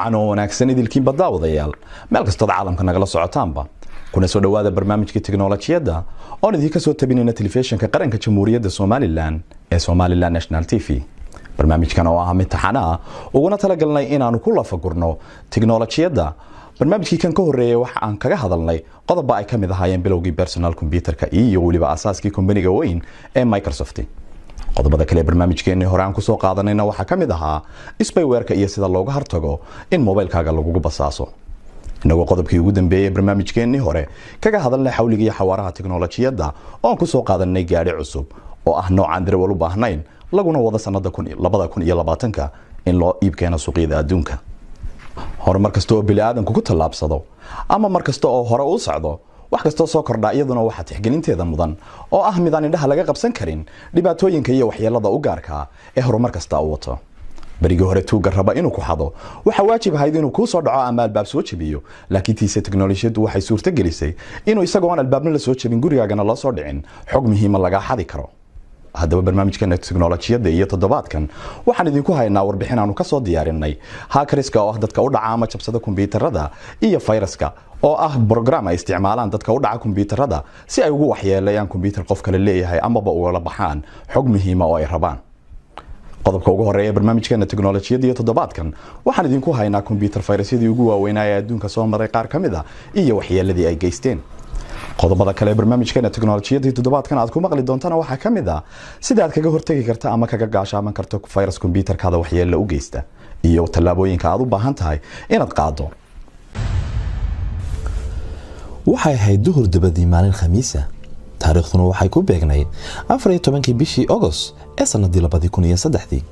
Wacan oo wanaagsan idilkiinba daawadayaal, meel kastood caalamka nagala socotaanba, kuna soo dhawaada barnaamijkii tiknolojiyadda oon idinka soo tabinayna telefishinka qaranka Jamhuuriyadda Somalilan ee Somaliland National TV. Barnaamijkan oo ah mid taxana ah uguna talagalnay inaanu ku lafagurno tiknolojiyadda. Barnaamijkii kan ka horreeyay waxa aan kaga hadalnay qodoba ay ka mid ahaayeen bilowgii personal computerka iyo weliba asaaskii kombaniga weyn ee Microsoft. Qodobada kale barnaamijkeenii hore aan kusoo qaadanayna waxaa ka mid ahaa spywareka iyo sida looga hortago in mobilkaaga lagugu basaaso. Inagoo qodobkii ugu dambeeyey barnaamijkeenii hore kaga hadalnay xawliga iyo xawaaraha tiknolojiyadda oo aan kusoo qaadanay gaadhi cusub oo ah noocaan darawal u baahnayn, laguna wada sanada 2020 in loo iib keeno suuqyada adduunka. Horumar kasta oo bini'aadanku ku tallaabsado ama mar kasta oo hore u socdo, wax kastoo soo kordhaa iyaduna waxaa tixgelinteeda mudan oo ah mid aan indhaha laga qabsan karin dhibaatooyinka iyo waxyeelada u gaarka ee horumar kasta u wato. Berigii hore tuugga raba inuu ku xado waxaa waajib ahayd inuu kuu soo dhaco ama albaab soo jebiyo, laakiin tiise teknolojiyaddu waxay suurto gelisay inuu isagoo aan albaabna la soo jebin, gurigaagana loo soo dhicin, xog muhiima lagaa xadi karo. Haddaba barnaamijkeena teknolojiyadda iyo toddobaadkan waxaan idinku haynaa warbixin aanu kasoo diyaarinay hackeriska oo ah dadka u dhaca ama jabsada kombiyuutarada, iyo fayraska oo ah brogram ay isticmaalaan dadka u dhaca kombiyuutarada si ay ugu waxyeeleeyaan kombiyuutar qof kale leeyahay amaba ugala baxaan xog muhiima oo ay rabaan. Qodobka ugu horeeya barnaamijkeena teknolojiyadda iyo toddobaadkan waxaan idinku haynaa kombiyuutar fayrasyadii ugu waaweynaa ee adduunka soo maray qaar ka mid a iyo waxyeeladii ay geysteen. Qodobada kale ee barnaamijkeena teknolojiyadda toddobaadkan aad ku maqli doontana waxaa ka mid ah sida aad kaga hortagi karta ama kaga gaashaaman karto virus kombiyuutarkaada waxyeello u geysta iyo tallaabooyinka aad u baahan tahay inaad qaado. Waxay ahayd duhur dabadii maalin Khamiisa, taariikhduna waxay ku beegnayd 14-kii bishii Ogost ee sanadii 2003-dii.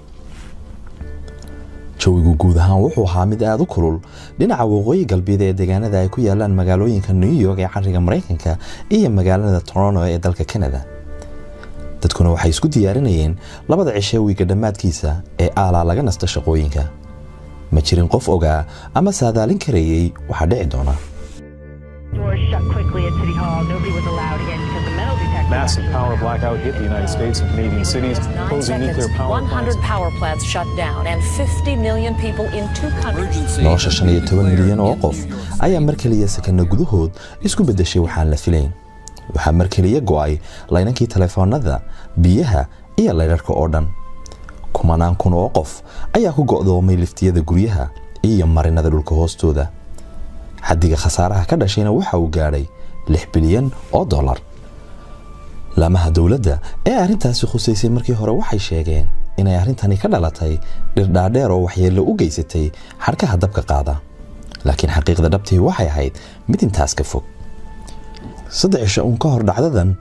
Jawigu guud ahaan wuxuu ahaa mid aada u kulul dhinaca waqooyi galbeed ee deegaanada ay ku yaalaan magaalooyinka New York ee cariga Maraykanka iyo magaalada Toronto ee dalka Canada. Dadkuna waxay isku diyaarinayeen labada cishe wiiga dhammaadkiisa ee aalaa laga nasta shaqooyinka. Ma jirin qof ogaa ama saadaalin karayey waxaa dhici doona. Doors shut quickly at City Hall. Nobody was allowed in because the metal detector. Massive power blackout hit the United States and Canadian cities, 9 closing nuclear seconds, power 100 plants. power plants shut down and 50 million people in two countries. Nolosha 15 milyan oo qof ayaa mar keliya sakano gudahood isku beddeshay waxaan la filayn. Waxaa mar keliya go'ay laynankii taleefoonada, biyaha iyo laydharka oo dhan. Kumanaan kun oo qof ayaa ku go'doomay liftiyada guryaha iyo marinada dhulka hoostooda. Xaddiga khasaaraha ka dhashayna waxa uu gaadhay $6 bilyan. Laamaha dowladda ee arrintaasi khusaysay markii hore waxay sheegeen inay arrintani ka dhalatay dhirdhaadheer oo waxyeello u geysatay xadhkaha dabka qaada, laakiin xaqiiqda dhabtii waxay ahayd mid intaas ka fog. 3 cisho uun ka hor dhacdadan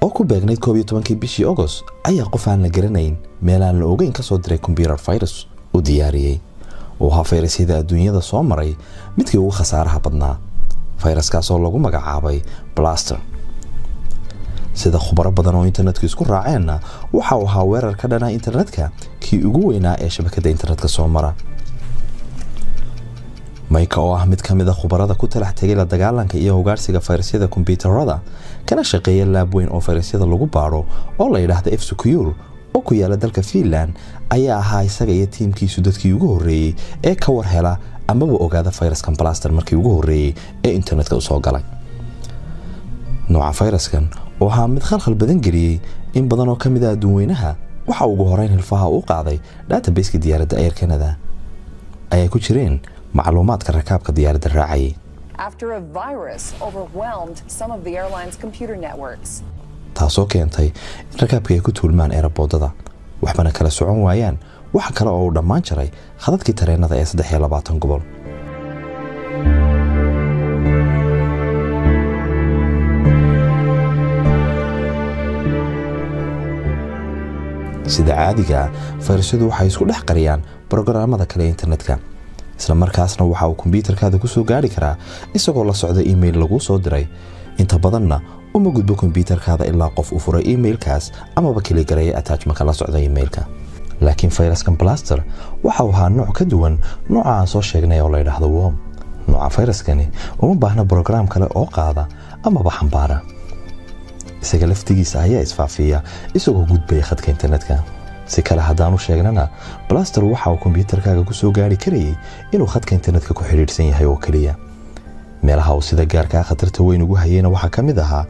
oo ku beegnayd 11-kii bishii Ogost ayaa qof aan la garanayn meelaan la ogeyn ka soo diray computer virus u diyaariyey oo ahaa fayrasyada adduunyada soo maray midkii ugu khasaaraha badnaa, fayraskaasoo lagu magacaabay Blaster. Sida khubaro badan oo internetku isku raaceenna, waxa uu ahaa weerar ka dhana internetka kii ugu weynaa ee shabakadda internetka soo mara. Mayka oo ah mid ka mid a khubarada ku talax tegay la dagaalanka iyo ugaarsiga fayrasyada kombiyuutarada, kana shaqeeya laab weyn oo fayrasyada lagu baadho oo la yidhaahda F Secure oo ku yaala dalka Finland, ayaa ahaa isaga iyo tiimkiisu dadkii ugu horreeyey ee ka war hela amaba ogaada fayraskan Blaster markii ugu horreeyey ee internetka usoo galay. Nooca fayraskan oo ahaa mid khalkhal badan geliyey in badan oo ka mid ah adduunweynaha, waxa ugu horeyn hilfaha u qaaday databaseka diyaaradda Air Canada ayay ku jireen macluumaadka rakaabka diyaaradda raacayay. After a virus overwhelmed some of the airline's computer networks. Taasoo keentay in rakaabka ay ku tuulmaan eeraboodada, waxbana kala socon waayaan. Waxa kale oo uu dhammaan jaray khadadkii tareenada ee 23 gobol. Sida caadiga ah, fayrasyadu waxay isku dhex qariyaan brogaraamada kale ee internetka, isla markaasna waxa uu kombiyuutarkaada kusoo gaari karaa isagoo la socda email laguu soo diray. Inta badanna uma gudbo kombiyuutarkaada ilaa qof uu furay emailkaas amaba keligareeya attachmentka la socda emailka. Laakiin fayraskan Blaster waxa uu ahaa nooc ka duwan nooca aan soo sheegnay oo la yidhaahdo worm. Nooca fayraskani uma baahna brograam kale oo qaada amaba xambaara, isaga laftigiisa ayaa isfaafiya isagoo gudbaya khadka internetka. Si kale haddaan u sheegnana, Blaster waxa uu kombiyuutarkaaga ku soo gaari karayay inuu khadka internetka ku xidhiidhsan yahay oo keliya. Meelaha uu sida gaarkaa khatarta weyn ugu hayeyna waxaa ka mid ahaa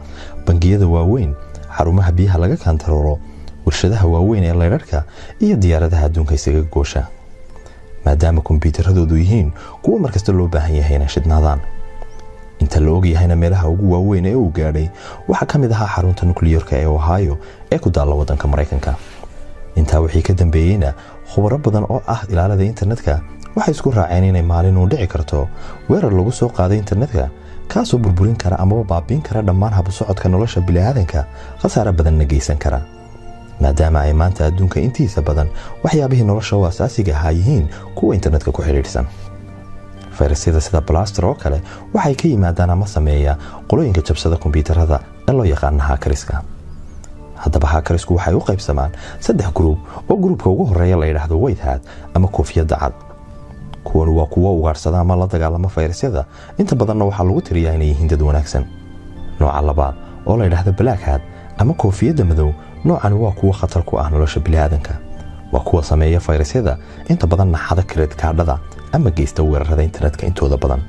bangiyada waaweyn, xarumaha biyaha laga kantaroolo, warshadaha waaweyn ee laydharhka iyo diyaaradaha adduunka isaga goosha, maadaama kombiyuutaradoodu yihiin kuwo markasta loo baahan yahay inay shidhnaadaan. Inta la ogyahayna, meelaha ugu waaweyn ee uu gaadhay waxaa ka mid ahaa xarunta nukliyeerka ee Ohio ee ku daalla waddanka Maraykanka. Intaa wixii ka dambeeyeyna, khubaro badan oo ah ilaalada internetka waxay isku raaceen inay maalin uu dhici karto weerar lagu soo qaaday internetka, kaasoo burburin kara amaba baabiin kara dhammaan habusocodka nolosha bini'aadanka, khasaare badanna geysan kara, maadaama ay maanta adduunka intiisa badan waxyaabihii nolosha oo asaasiga ahaa yihiin kuwa internetka ku xidhiidhsan. Fayrasyada sida Blaster oo kale waxay ka yimaadaan ama sameeya qolooyinka jabsada kombiyuutarada ee loo yaqaana hackers-ka. Haddaba hackers-ku waxay u qaybsamaan saddex group, oo group-ka ugu horeeya la yidhaahdo white hat ama koofiyadda cad. Kuwan waa kuwo ugaadhsada ama la dagaalama fayrasyada, inta badanna waxaa lagu tiriyaa inay yihiin dad wanaagsan. Nooca labaad oo la yidhaahdo black hat ama koofiyadda madow, noocani waa kuwo khatar ku ah nolosha bini'aadanka. Waa kuwa sameeya fayrasyada, inta badanna xada credit card-hada ama geysta weerarada internetka intooda badan.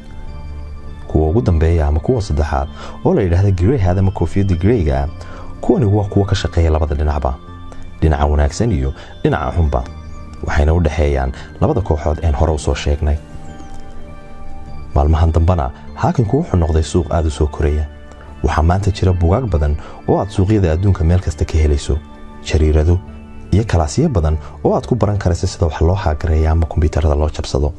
Kuwa ugu dambeeya ama kuwa saddexaad oo la yidhaahda grey hat ama koofiyadda grey-ga ah, kuwani waa kuwo ka shaqeeya labada dhinacba, dhinaca wanaagsan iyo dhinaca xunba, waxayna u dhexeeyaan labada kooxood een hore usoo sheegnay. Maalmahan dambena hacking-ku wuxuu noqday suuq aada u soo koraya. Waxaa maanta jira bugaag badan oo aad suuqyada adduunka meel kasta ka helayso, jariirado iyo kalaasyo badan oo aad ku baran karayso sida wax loo hack-gareeya ama kombiyuutarada loo jabsado.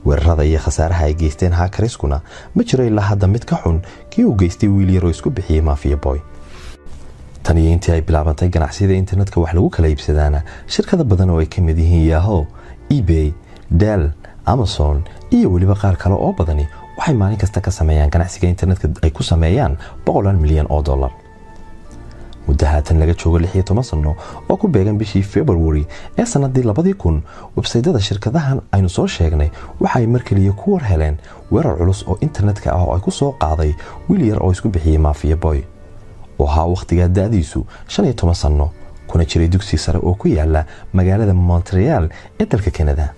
Weerarada iyo khasaaraha ay geysteen hackers-kuna ma jiro ilaa hadda mid ka xun kii uu geystay wiil yaroo isku bixiyey Mafia Boy. Tan iyo intii ay bilaabantay ganacsiyada internetka wax lagu kala iibsadaana, shirkado badan oo ay ka mid yihiin Yahoo, eBay, Dell, Amazon iyo weliba qaar kale oo badani waxay maalin kasta ka sameeyaan ganacsiga internetka ay ku sameeyaan boqolaal milyan oo dollar. Muddo haatan laga joogo 16 sano oo ku beegan bishii February ee sanadii 2000, website-yada shirkadahan aynu soo sheegnay waxa ay mar keliya ku war heleen weerar culus oo internetka ah oo ay ku soo qaaday wiil yar oo isku bixiyey Mafia Boy, oo ahaa wakhtigaa da'diisu 15 sano, kuna jiray dugsi sare oo ku yaala magaalada Montreal ee dalka Canada.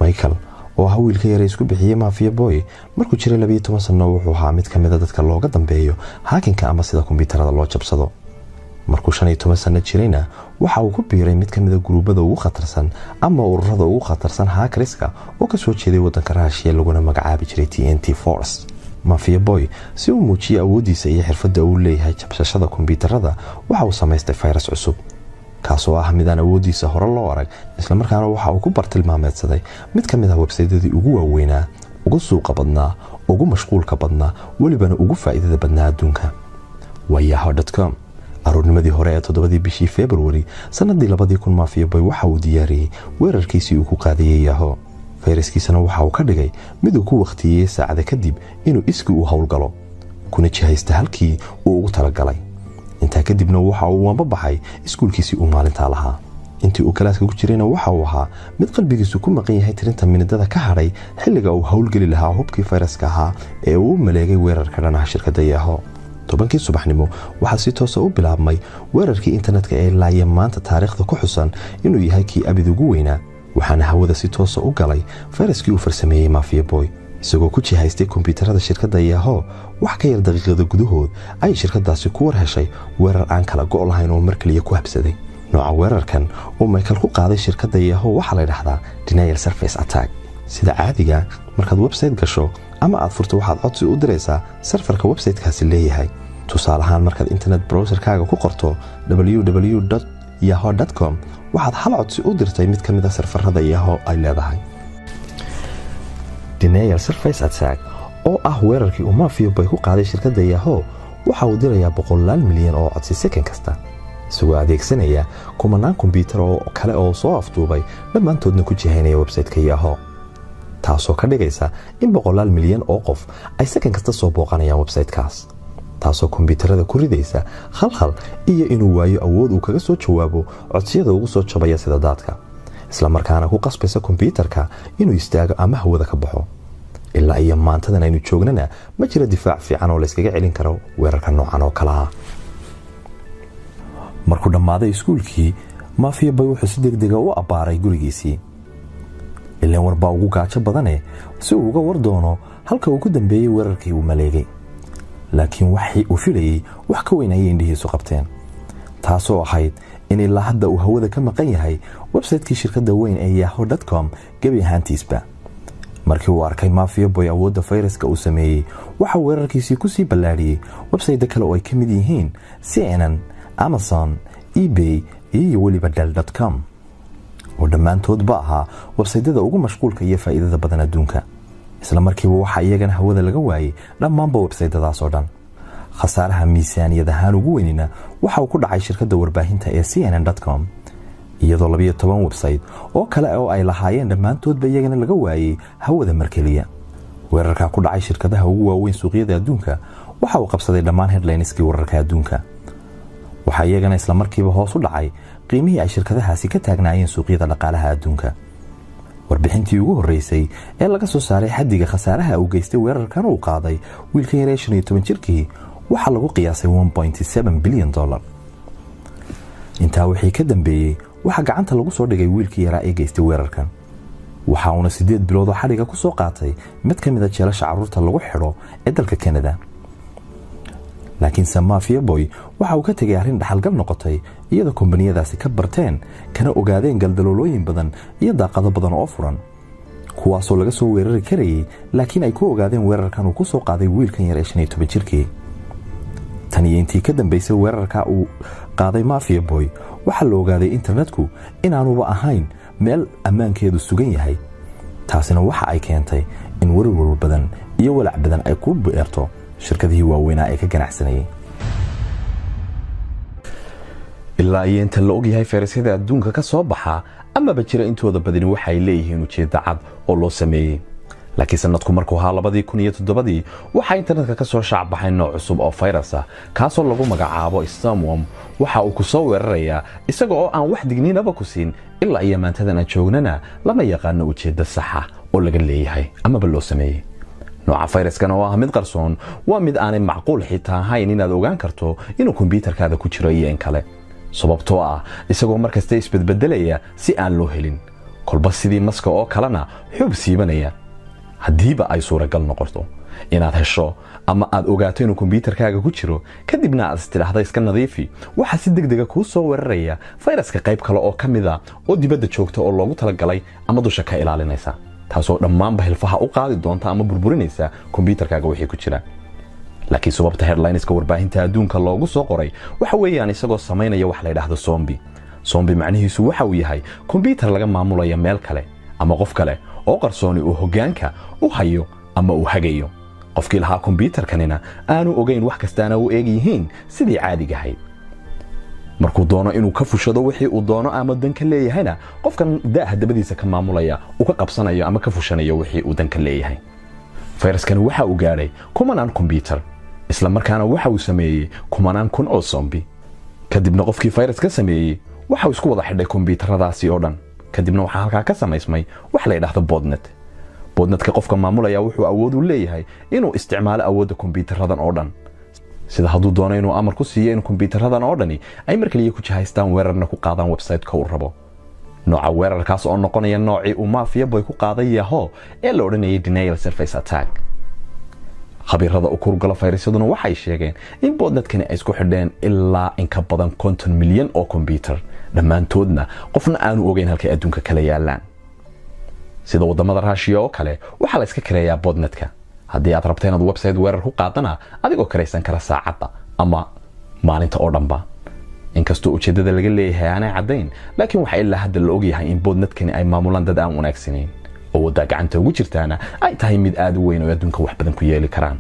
Michael oo ahaa wiilka yare isku bixiyey Mafia Boy, markuu jiray 12 sano wuxuu ahaa mid ka mida dadka looga dambeeyo hacking-ka ama sida kombiyuutarada loo jabsado. Markuu 15 sano jirayna, waxa uu ku biiray mid ka mida group-yada ugu khatarsan ama ururada ugu khatarsan hackers-ka oo kasoo jeeday wadanka Ruushiya, laguna magacaabi jiray TNT Force. Mafia Boy, si uu muujiyey awooddiisa iyo xirfadda uu leeyahay jabsashada kombiyuutarada, waxa uu samaystay fayras cusub, kaasoo ah midaan awooddiisa hore loo arag, islamarkaana waxa uu ku bartilmaameedsaday mid ka mid ah website-yadii ugu waaweynaa, ugu suuqa badnaa, ugu mashquulka badnaa, welibana ugu faa'iidada badnaa adduunka, waa yahoo.com. Aroornimadii hore ee 7-dii bishii February sanadii 2000, Mafia Boy waxa uu diyaariyey weerarkiisii uu ku qaadayey Yahoo. Fayraskiisana waxa uu ka dhigay mid uu ku wakhtiyeeyey saacada kadib inuu iskii u howlgalo, kuna jihaysta halkii uu ugu talagalay. Intaa kadibna waxa uu wamba baxay iskuulkiisii uu maalintaa lahaa. Intii uu class-ka ku jirayna, waxa uu ahaa mid qalbigiisu ku maqan yahay tirinta minidada ka hadhay xilliga uu howlgeli lahaa hubkii fayraska ahaa ee uu u maleegay weerarka dhanaha shirkadda Yahoo. 10-kii subaxnimo waxaa si toosa u bilaabmay weerarkii internetka ee laaya maanta taariikhda ku xusan inuu yahay kii abid ugu weynaa, waxaana hawada si toosa u galay fayraskii uu farsameeyey Mafia Boy, isagoo ku jihaystay kombiyuutarada shirkadda Yahoo. Wax ka yar daqiiqada gudahood ayay shirkadaasi ku war heshay weerar aan kala go' lahayn oo mar kaliya ku habsaday. Nooca weerarkan uu Michael ku qaaday shirkadda Yahoo waxaa la dhahdaa denial service attack. Sida caadiga, markaad website gasho ama aad furto, waxaad codsi u diraysaa server-ka website-kaasi leeyahay. Tusaale ahaan, markaad internet browser-kaaga ku qorto www yahoo com, waxaad hal codsi u dirtay mid ka mid a server-ada Yahoo ay leedahay. Denial service attack oo ah weerarkii uu Mafia Boy ku qaaday shirkadda Yahoo waxa uu dirayaa boqolaal milyan oo codsi second kasta, isagoo adeegsanaya kumanaan kombyuutar oo kale oo soo afduubay, dhammaantoodna ku jihaynaya website-ka Yahoo, taasoo ka dhigaysa in boqolaal milyan oo qof ay second kasta soo booqanayaan website-kaas, taasoo kombyuutarada ku ridaysa khalkhal iyo inuu waayo awood uu kaga soo jawaabo codsiyada ugu soo jabaya sida daadka, islamarkaana ku qasbaysa kombyuutarka inuu istaago ama hawada ka baxo. Ilaa iyo maantadan aynu joognana ma jiro difaac fiican oo layskaga celin karo weerarka noocan oo kale ah. Markuu dhammaaday iskuulkii, Mafia Boy wuxuu si degdega u abbaaray gurigiisii, ilaan warbaa ugu gaajo badane, si uu uga war doono halka uu ku dambeeyey weerarkii uu maleegay. Laakiin waxii uu filayey wax ka weyn ayay indhihiisu qabteen, taasoo ahayd in ilaa hadda uu hawada ka maqan yahay website-kii shirkadda weyn ee yahoo.com gebi ahaantiisba. Markii uu arkay Mafia Boy awoodda fayraska uu sameeyey, waxa weerarkiisii kusii ballaadhiyey website kale oo ay ka mid yihiin CNN, Amazon, eBay iyo weliba Dell.com, oo dhammaantoodba ahaa websaydyada ugu mashquulka iyo faa'iidada badan adduunka. Isla markiiba waxaa iyagana hawada laga waayey dhammaanba websaydyadaas oo dhan. Khasaaraha miisaaniyad ahaan ugu weynina waxa uu ku dhacay shirkadda warbaahinta ee CNN.com, iyadoo 12 website oo kale oo ay lahaayeen dhammaantoodba iyagana laga waayey hawada mar keliya. Weerarkaa ku dhacay shirkadaha ugu waaweyn suuqyada adduunka waxa uu qabsaday dhammaan headlineskii wararka adduunka. Waxaa iyagana isla markiiba hoos u dhacay qiimihii ay shirkadahaasi ka taagnaayeen suuqyada dhaqaalaha adduunka. Warbixintii ugu horreysay ee laga soo saaray xaddiga khasaaraha uu geystay weerarkan uu qaaday wiilkan yaree 15 jirkii waxaa lagu qiyaasay $1.7 bilyan. Intaa wixii ka dambeeyey, waxaa gacanta lagu soo dhigay wiilkii yaraa ee geystay weerarkan, waxa uuna 8 bilood oo xadhiga ku soo qaatay mid ka mid a jeelasha carruurta lagu xidho ee dalka Canada. Laakiinse Mafia Boy waxa uu ka tegay arrin dhaxalgal noqotay, iyadoo kombaniyadaasi ka barteen kana ogaadeen galdaloolooyin badan iyo daaqado badan oo furan, kuwaasoo laga soo weerari karayay, laakiin ay ku ogaadeen weerarkan uu ku soo qaaday wiilkan yar ee 15 jirkii. Tan iyo intii ka dambeysay weerarka uu qaaday Mafia Boy, waxaa la ogaaday internetku inaanuba ahayn meel ammaankeedu sugan yahay. Taasina waxa ay keentay in warwar badan iyo walac badan ay ku beerto shirkadihii waaweynaa ee ka ganacsanayay. Ilaa iyo inta la ogyahay, fayrasyada adduunka ka soo baxa amaba jira intooda badani waxay leeyihiin ujeeddo cad oo loo sameeyey. Laakiin sanadku markuu ahaa 2007-dii, waxaa internetka ka soo shaacbaxay nooc cusub oo fayras ah, kaasoo lagu magacaabo Sandworm. Waxa uu ku soo weerarayaa isaga oo aan wax digniinaba ku siin. Ilaa iyo maantadan aan joognana lama yaqaano ujeeddo saxa oo laga leeyahay amaba loo sameeyey. Nooca fayraskan oo ah mid qarsoon waa mid aanay macquul xitaa ahayn inaad ogaan karto inuu kombyuutarkaada ku jiro iyo in kale, sababtoo ah isagoo markasta isbedbedelaya si aan loo helin, kolba sidii maska oo kalena xuub siibanaya. Haddiiba ay suuragal noqoto inaad hesho ama aad ogaato inuu kombyuutarkaaga ku jiro, kadibna aad istidhaahda iska nadiifi, waxaa si degdega kuu soo weeraraya fayraska qayb kale oo ka mida oo dibadda joogta oo loogu talagalay ama dusha ka ilaalinaysa, taasoo dhammaanba hilfaha u qaadi doonta ama burburinaysa kombyuutarkaaga wixii ku jira. Laakiin sababta headlineska warbaahinta adduunka loogu soo qoray waxa weeyaan isagoo samaynaya wax la yidhaahdo zombie. Zombie macnihiisu waxa uu yahay kombyuutar laga maamulayo meel kale ama qof kale oo qarsooni uu hoggaanka u hayo ama uu hagayo. Qofkii lahaa kombyuutarkanina aanu ogeyn, wax kastaana u eeg yihiin sidii caadiga ahayd. Markuu doono inuu ka fushado wixii uu doono ama dan ka leeyahayna, qofkan daaha dabadiisa ka maamulaya uu ka qabsanayo ama ka fushanayo wixii uu dan ka leeyahay. Fayraskani waxa uu gaadhay kumanaan kombyuutar, isla markaana waxa uu sameeyey kumanaan kun oo zombie. Kadibna qofkii fayras ka sameeyey waxa uu isku wada xidhay kombyuutaradaasi oo dhan. Kadibna waxaa halkaa ka samaysmay wax la yidhaahdo botnet. Botnetka qofka maamulaya wuxuu awood u leeyahay inuu isticmaalo awoodda kombyuutaradan oo dhan, sida hadduu doono inuu amar ku siiyo in kombyuutaradan oo dhani ay mar kaliya ku jihaystaan, weerarna ku qaadaan website-ka uu rabo. Nooca weerarkaas oo noqonaya noocii uu Mafia Boy ku qaaday Yahoo ee la odhanayay denial service attack. Khabiirada u kurgala fayrasyaduna waxay sheegeen in botnetkani ay isku xidheen ilaa in ka badan 50 milyan oo kombyuutar, dhammaantoodna qofna aanu ogeyn halkay adduunka kala yaalaan. Sida wadamada Raashiya oo kale, waxaa la iska kareeyaa botnetka. Haddii aad rabto inaad website weerar ku qaadana, adigoo karaysan kara saacadda ama maalinta oo dhanba. Inkastoo ujeeddada laga leeyahay aanay caddayn, laakiin waxaa ilaa hadda la ogyahay in botnetkani ay maamulaan dad aan wanaagsanayn, awooddaa gacanta ugu jirtaana ay tahay mid aad u weyn oo adduunka wax badan ku yeeli karaan.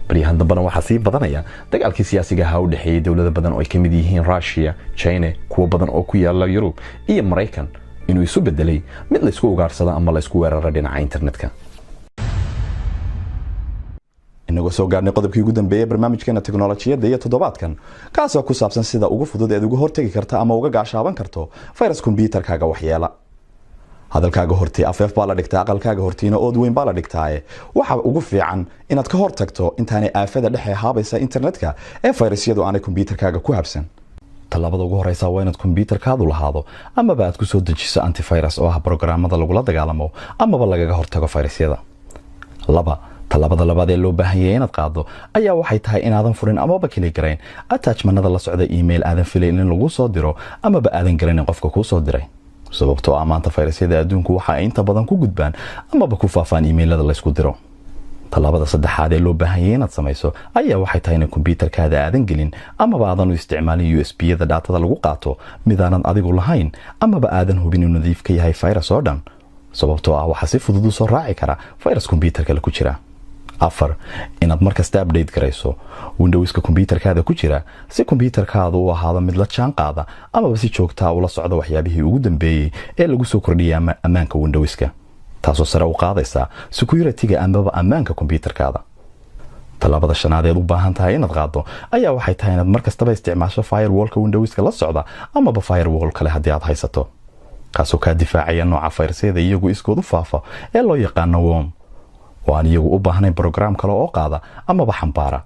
Baryahan dambena waxaa sii badanaya dagaalkii siyaasiga ahaa u dhexeeyey dowlado badan oo ay ka mid yihiin Russia, China, kuwo badan oo ku yaala Yurub iyo Maraykan, inuu isu bedelay mid laysku ugaarsado ama laysku weeraro dhinaca internetka. Inagoo soo gaarnay qodobkii ugu dambeeyey barnaamijkeena teknolojiyadda iyo toddobaadkan, kaasoo ku saabsan sida ugu fudud eed uga hortegi karta ama uga gaashaaban karto fayras kombyuutarkaaga waxyeela. Hadalkaaga hortii afeef baa la dhigtaa, aqalkaaga hortiina ood weyn baa la dhigtaaye, waxa ugu fiican inaad ka hor tagto intaanay aafada dhexe haabaysa internetka ee fayrasyadu aanay kombyuutarkaaga ku habsan. Tallaabada ugu horeysa waa inaad kombyuutarkaadu lahaado amaba aad ku soo dejiso antivirus, oo ah brograamada lagula dagaalamo amaba lagaga hortago fayrasyada. 2, tallaabada labaad ee loo baahan yahay inaad qaado ayaa waxay tahay inaadan furin amaba click garayn attachmentada la socda email aadan filayn in lagu soo diro amaba aadan garanin qofka kuu soo diray, sababtoo ah maanta fayrasyada adduunku waxa ay inta badan ku gudbaan amaba ku faafaan emailada laysku diro. Tallaabada saddexaad ee loo baahan yahay inaad samayso ayaa waxay tahay in kombyuutarkaada aadan gelin amaba aadan u isticmaalin USB-yada daatada lagu qaato midaanan adigu lahayn amaba aadan hubin inuu nadiif ka yahay virus oo dhan, sababtoo ah waxaa si fudud u soo raaci kara virus kombyuutar kale ku jira. 4, inaad markasta update garayso Windowska kombyuutarkaada ku jira, si kombyuutarkaadu u ahaado mid la jaan qaada amaba si joogtaa ula socda waxyaabihii ugu dambeeyey ee lagu soo kordhiyay ammaanka Windowska, taasoo sare u qaadaysa security-ga amaba ammaanka kombyuutarkaada. Tallaabada shanaad eed u baahan tahay inaad qaado ayaa waxay tahay inaad mar kastaba isticmaasho firewallka Windowska la socda amaba firewall kale haddii aad haysato, kaasoo kaa difaacaya nooca fayrasyada iyagu iskood u faafa ee loo yaqaano worm, oo aan iyagu u baahnayn brograam kale oo qaada amaba xambaara,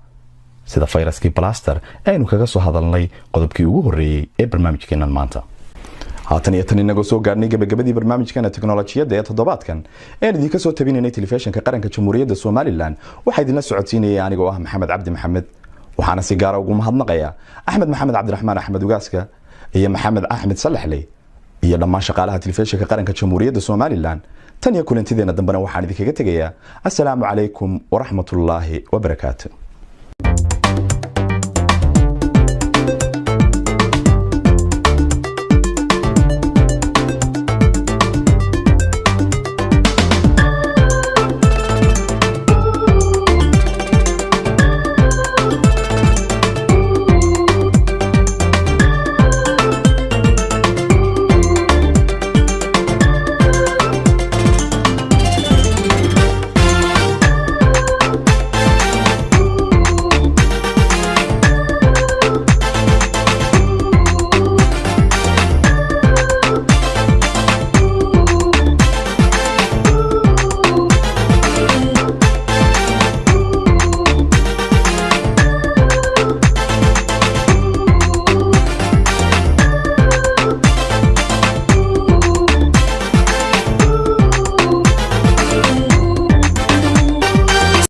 sida fayraskii Blaster ee aynu kaga soo hadalnay qodobkii ugu horreeyey ee barnaamijkeennan maanta. Haatan iyo tan inagoo soo gaarnay gabagabadii barnaamijkana teknolojiyadda ee toddobaadkan ean idinka soo tabinaynay Telefishinka Qaranka Jamhuuriyadda Somalilan, waxaa idinla socodsiinayay anigoo ah Maxamed Cabdi Maxamed. Waxaana si gaara ugu mahadnaqayaa Axmed Maxamed Cabdiraxmaan, Axmed Ugaaska, iyo Maxamed Axmed Salaxley iyo dhammaan shaqaalaha Telefishinka Qaranka Jamhuuriyadda Somalilan. Tan iyo kulantideena dambena waxaan idinkaga tegayaa assalaamu calaykum waraxmatullaahi wabarakaatu.